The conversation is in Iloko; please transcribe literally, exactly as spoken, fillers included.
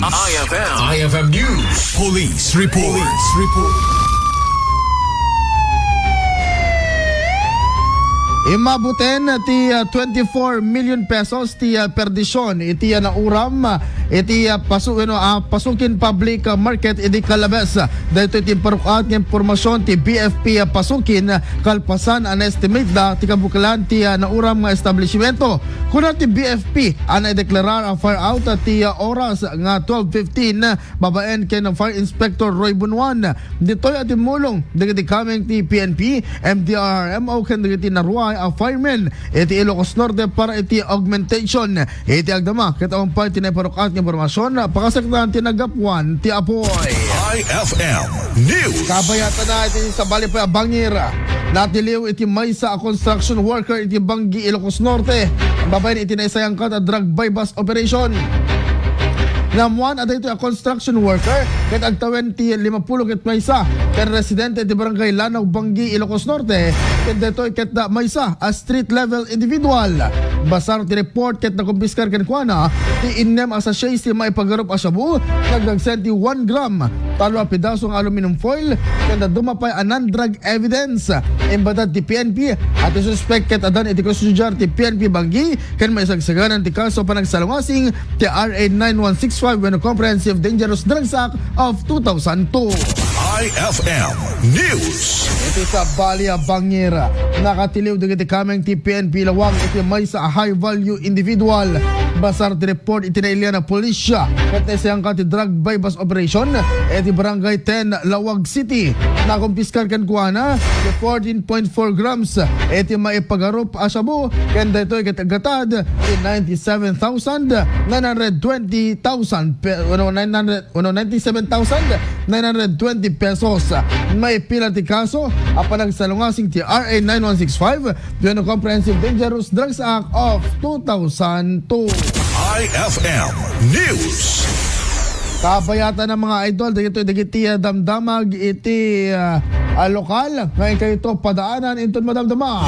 I F M. I F M News. Police report. Immabuten ti, ah, twenty-four million pesos ti, ah, perdisyon iti, ah, nauram, ah, iti, ah, pasu-, wenno, ah, Pasukin Public, ah, Market iti Calabez. Daytoy ti imparuk-at nga impormasyon ti B F P, ah, Pasukin, ah, kalpasan a na-estimate da ti kabukilan ti, ah, nauram nga establishmento. Kuna ti B F P a naideklarar a fire out, ah, ti, ah, oras nga twelve fifteen, ah, babaen ken Fire Inspector Roy Bunuan. Ditoy a timmulong dagiti kameng ti P N P, M D R R M O ken dagiti naruay a firemen iti Ilocos Norte para iti augmentation iti agdama ket awan pay ti naiparuk-at nga impormasyon, pakasaktan ti naggapuan ti apoy. I F M News. Kabayatana iti sabali pay a bangir. Natiliw iti maysa a construction worker iti Banggi, Ilocos Norte, babaen iti naisayangkat a drug buy-bust operation. Naammuan a daytoy a construction worker ket agtawen ti limapulo ket maysa ken residente ti Barangay Lanao, Banggi, Ilocos Norte, ket daytoy ket da maysa a street level individual. Basar ti report ket nakumpiskar kenkuana ti innem a sachets ti maipagarup a shabu, nagdagsen ti one gram, tallo a pedaso nga aluminum foil, ken dadduma pay a non-drug evidence. Imbatad ti P N P a ti suspek ket addan iti kustodiar ti P N P Banggi ken maisagsaganan ti kaso a panagsalungasing ti R A nine one six five wenno Comprehensive Dangerous Drugs Act of two thousand two. I F M News. Iti sabali a bangir, nakatiliw dagiti kameng ti P N P Laoag iti maysa a high value individual. Basar ti report iti nailian a pulisya ket naisayangkat ti drug buy-bust operation iti Barangay ten, Laoag City. Nakumpiskar kenkuana ti fourteen point four grams iti maipagarup a shabu ken daytoy ket aggatad ti ninety-seven thousand nine hundred twenty thousand pe-, ano, nine hundred, ano, ninety-seven thousand nine hundred twenty pesos. Maipila ti kaso a panagsalungasing ti R A nine one six five wenno Comprehensive Dangerous Drugs Act of two thousand two. I F M News. Kabayatan a mga idol, dagitoy dagiti, ah, damdamag iti, ah, ah, lokal nga inkayto padaanan inton madamdama.